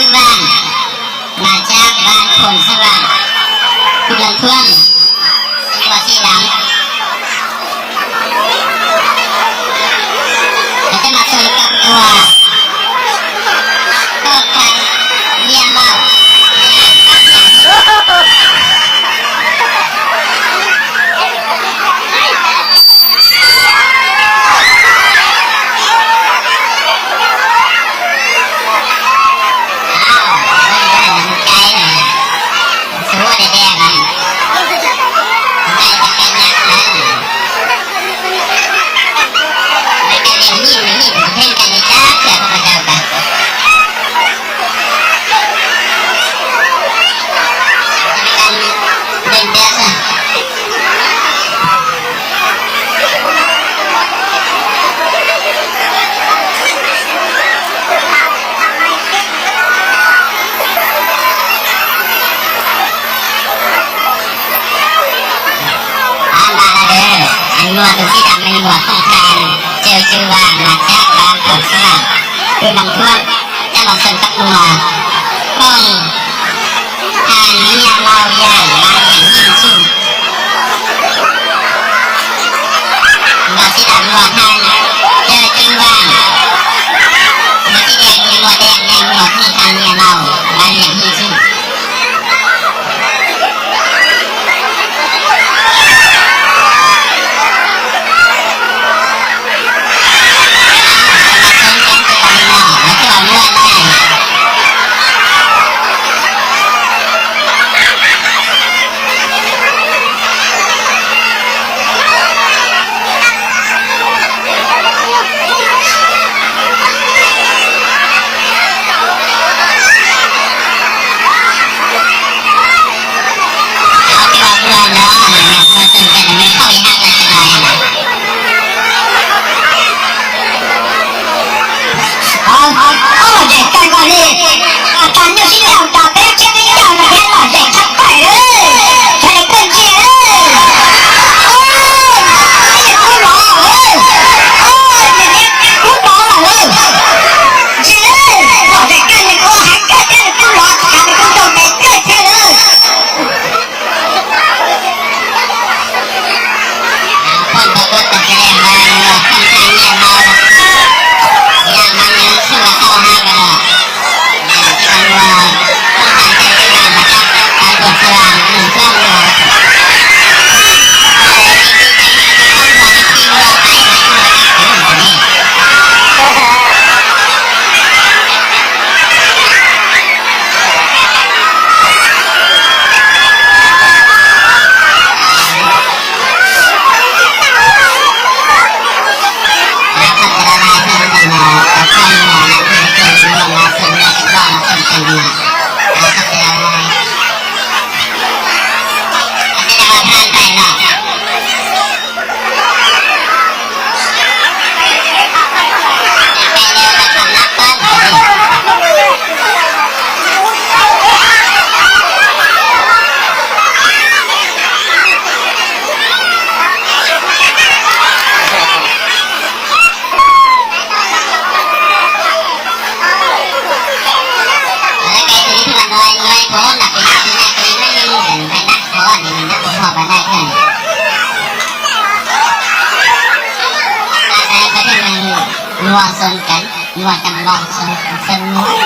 Xwb Vaj, Mas Tsab Vaj Khoom Xwb Vaj, Kuj Leej Thuam, Ua Xib Dam, Cov Mas Xwm Kab Kuas, Koj Kham Nyiaj Maum. Ab npaj no, luag tus sib dam me nyuam Khoom Kham, Caw Cw Vam, Mas Tsab Vam, Khoom Xwb Vam, Kuj Leej Thuam, Cab Mas Xwm Kab Kuas, Khoom Kham Nyiaj Maum Yam Vam Yeem Hij Xwm. Luag sib dam me nyuam Khoom Kham, Caw Cw Vam, luag sib dam me nyuam, dam me nyuam Khoom Kham Nyiaj Maum Vam Yeem Hij Xwm. Koj lom zem kawg nkaus li, tag nyuag sib yaum tag peb txhiab sib yaum no thiab lom zem tshaj plaws, sawv daws pheej ntsia, kub lov, kub lov lawm, ntsia, lom zem kawg li, kuv hais kawg thiab nws kuj lov, kuv hais nws kuj nrog npe kawg thiab lawm. Luag xoo kev, luag cov luag xoo xoo.